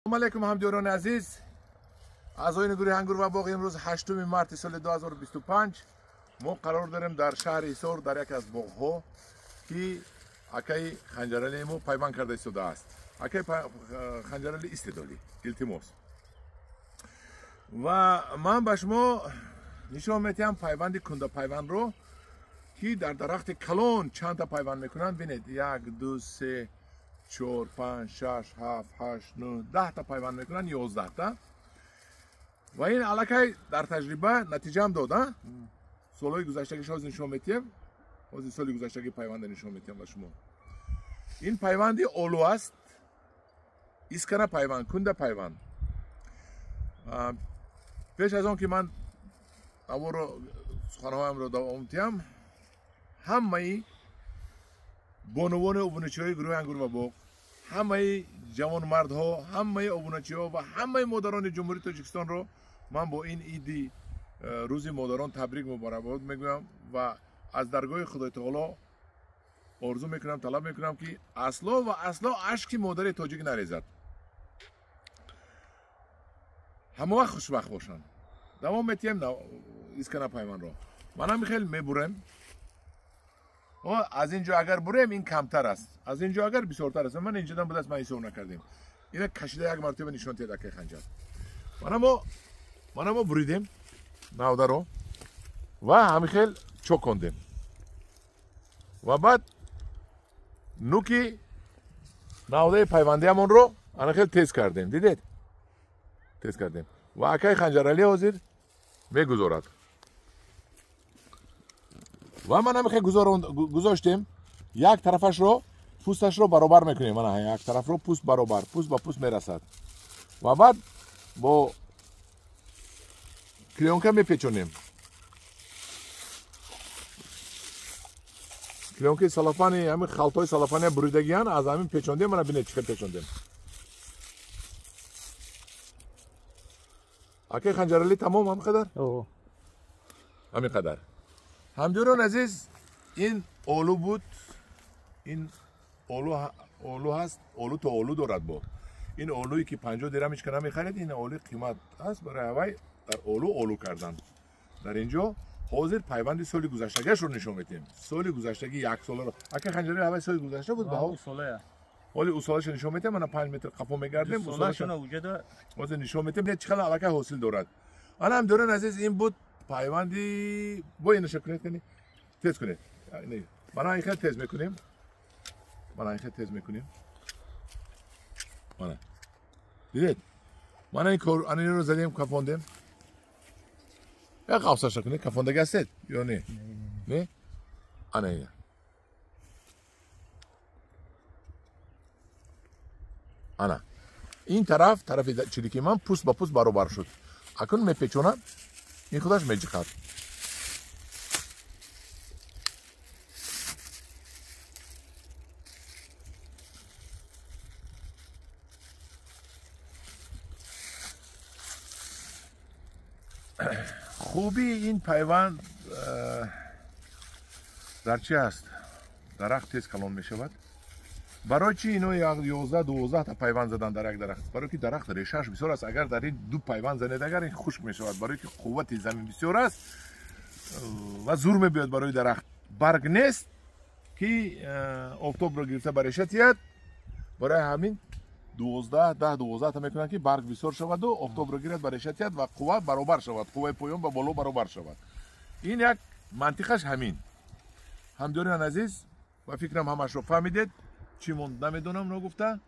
Салом алейкум ҳамдиёрони азиз. Аъзоёни гурӯҳи ангур ва боғ, имрӯз 8 марти соли 2025 мо қарор дорем дар шаҳри Ҳисор, дар яке аз боғҳо, ки акаи Ханҷарали мо пайванд карда истодааст. Акаи Ханҷарали, истедолӣ, илтимос. Ва ман ба шумо нишон медиҳам пайванди кундапайвандро, ки дар дарахти калон чандта пайванд мекунанд. Бинед, 1, 2, 3, 4, 5, 6, 7, 8, 9, 10 та пайванд мекунанд, 11 та. Ва ин аллакай дар таҷриба натиҷаам дод. Солҳои гузаштагиш ҳозир нишон метиҳем. Ҳозир соли гузаштаги пайванда нишон метиҳам ба шумо. Ин пайванди олу аст, искана пайванд, кунда пайванд. Пеш аз он ки ман аворо суханҳоямро давом диҳам, ҳамаи бонувони обуначиҳои гурӯҳи ангур ва боғ, ҳамаи ҷавонмардҳо, ҳамаи обуначиҳо ва ҳамаи модарони Ҷумҳурии Тоҷикистонро ман бо ин иди Рӯзи модарон табрик, муборакбод мегӯям ва аз даргоҳи Худои Таоло орзу мекунам, талаб мекунам, ки асло ва асло ашки модари тоҷик нарезад, ҳама вақт хушбахт бошанд. Давом метиҳем искана пайвандро. Манам хел мебурем. Аз ин ҷо агар бурем, ин камтар аст, аз ин ҷо агар бисёртар аст. Ман инҷодан будааст, ман ҳисоб накардем. Ина кашида як мартаба нишон диҳед, акаи Ханҷар. Мана мо буридем навдаро ва ҳамин хел чокондем ва баъд нуки навдаи пайвандиамонро ана хел тез кардем. Дидед, тез кардем. Ва акаи Ханҷаралӣ ҳозир мегузорад. Ва ман ҳамихел гузоштем. Як тарафашро, пӯсташро баробар мекунем. Мана, як тарафро пӯст баробар, пӯст ба пӯст мерасад. Ва баъд бо клеёнка мепечонем, клеёнкаи салафани, ҳамин халтҳои салафания буридагиян, аз ҳамин печондем. Мана бинед, чӣ хел печондем. Акаи Ханҷаралӣ, тамом, ҳамин қадар, ҳамин қадар. Ҳамдиёрон азиз, ин олу буд, ин олу ҳаст, олу то олу дорад. Бо ин олуе ки 50 дирам ҳеч ка намехаред, ин олуи қимат аст. Барои ҳавай дар олу олу кардан. Дар ин ҷо ҳозир пайванди соли гузаштагиашро нишон медиҳем, соли гузаштагӣ, як соларо. Ака Ханҷари, ҳавай соли гузашта буд, баҳо ҳоли усолаша нишон медиҳем. Мана, 5 метр қафо мегардем, ҳозир нишон медиҳем, чӣ қадар аллакай ҳосил дорад. Ана, ҳамдиёрон азиз, ин буд пайванди. Бо инаша кунед, кани, тез кунед. Мана, ин хел тез мекунем, мана, ин хел тез мекунем. Мана, дидед, мана ин кор, ана инро задем, кафондем. Як қавсаша кунед. Кафондаги ҳастед ё не? Не, ана ина. Ана ин тараф, тарафи чилики ман пӯст ба пӯст баробар шуд. Акнун мепечонам, ин худаш меҷиқад. Хубии ин пайванд дар чи аст? Дарахт тез калон мешавад. Барои чи ино 11-12 та пайванд задан дар як дарахт? Барое ки дарахт решааш бисёр аст. Агар дар ин ду пайванд занед, агар ин хушк мешавад, барое ки қуввати замин бисёр аст ва зур мебиёд барои дарахт. Барг нест, ки офтобро гирифта ба реша тиҳад. Барои ҳамин 12, 10, 12 та мекунанд, ки барг бисёр шаваду офтобро гирад, ба реша тиҳад ва қувва баробар шавад, қувваи поён ба боло баробар шавад. Ин як мантиқаш ҳамин. Ҳамдиёриён азиз, ба фикрам, ҳамашро фаҳмидед. Чӣ монд, намедонам, ногуфта.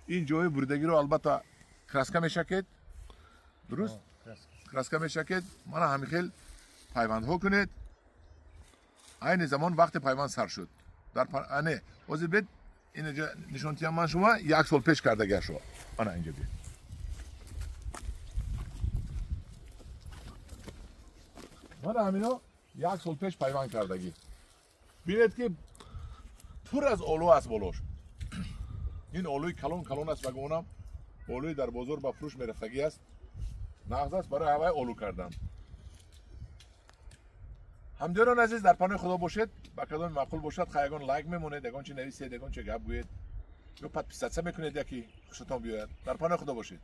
Ин ҷои буридагиро албатта краска мешакед, дуруст, краска мешакед. Мана, ҳамин хел пайвандҳо кунед. Айни замон вақти пайванд сар шуд. Дар не, ҳозир бед, инҷа нишон тиҳам ман шумо як сол пеш кардагиашро. Ана, инҷа бед. Мана, ҳамино як сол пеш пайванд кардагӣ. Бинед, ки пур аз олу аст болош. Ин олуи калон калон аст ва гумонам, олуи дар бозор ба фурӯш мерафтагӣ аст, нағз аст. Барои ҳавай олу кардан. Ҳамдиёрон азиз, дар паноҳи Худо бошед. Ба кадоми маъқул бошад, ха, ягон лайк мемонед, ягон чи нависед, ягон чи гап гӯед. Ё подписаться мекунед, яки хушатон биёяд. Дар паноҳи Худо бошед.